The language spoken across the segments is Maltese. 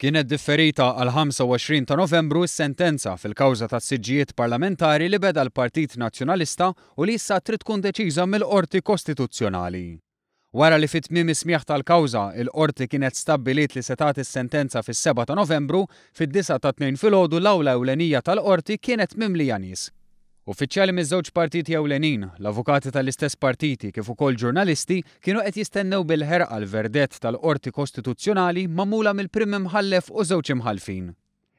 Kienet differita għall-25 ta' Novembru s-sentenza fil-kawża tas-siġġijiet parlamentari li beda l-Partit Nazzjonalista u li issa trid tkun deċiża mill-Qorti Kostituzzjonali. Wara li fi tmiem is-smigħ tal-kawża, il-Qorti kienet stabbiliet li se tagħti s-sentenza fis-sebgħa ta' Novembru, fid-disgħa tat-Tnejn filgħodu l-awla ewlenija tal-Qorti kienet mimlija nies. Uffiċjali miż-żewġ partiti ewlenin, l-avukati tal-istess partiti kif ukoll ġurnalisti kienu qed jistennew bil-ħerqa l-verdett tal-Qorti Kostituzzjonali magħmula mill-Prim Imħallef u żewġ imħallfin.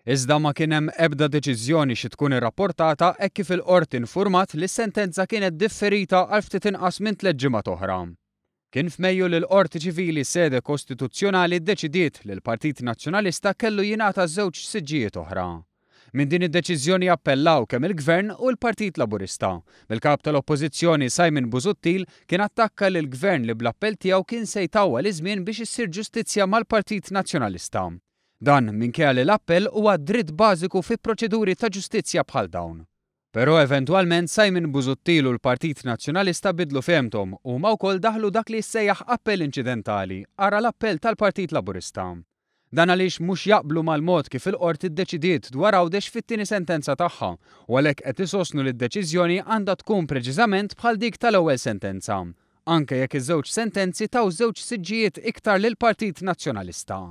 Iżda ma kien hemm ebda deċiżjoni xi tkun irrapportata hekk kif il-Qorti nfurmat li s-sentenza kienet differita għal ftit inqas minn tlett ġimgħat oħra. Kien f'Mejju li l-Qorti Ċivili sede Kostituzzjonali ddeċidiet li l-Partit Nazzjonalista kellu jingħata żewġ siġġijiet oħra. Minn din id-deċiżjoni appellaw kemm il-Gvern u l-Partit Laburista. Bil-Kap tal-Oppożizzjoni Simon Busuttil kien attakka lill-Gvern li bl-appell tiegħu kien se jtawwal iż-żmien biex issir ġustizzja mal-Partit Nazzjonalista. Dan minkejja li l-appell huwa dritt bażiku fi proċeduri ta' ġustizzja bħal dawn. Però eventwalment Simon Busuttil u l-Partit Nazzjonalista bidlu fehmthom u huma wkoll daħlu dak li jissejjaħ appell inċidentali, ara l-appell tal-Partit Laburista. Dan għaliex mhux jaqblu mal-mod kif il-Qorti ddeċidiet dwar Għawdex fit-tieni sentenza tagħha u għalhekk qed isostnu li d-deċiżjoni għandha tkun preċiżament bħal dik tal-ewwel sentenza, anke jekk iż-żewġ sentenzi taw żewġ siġġijiet iktar lill-Partit Nazzjonalista.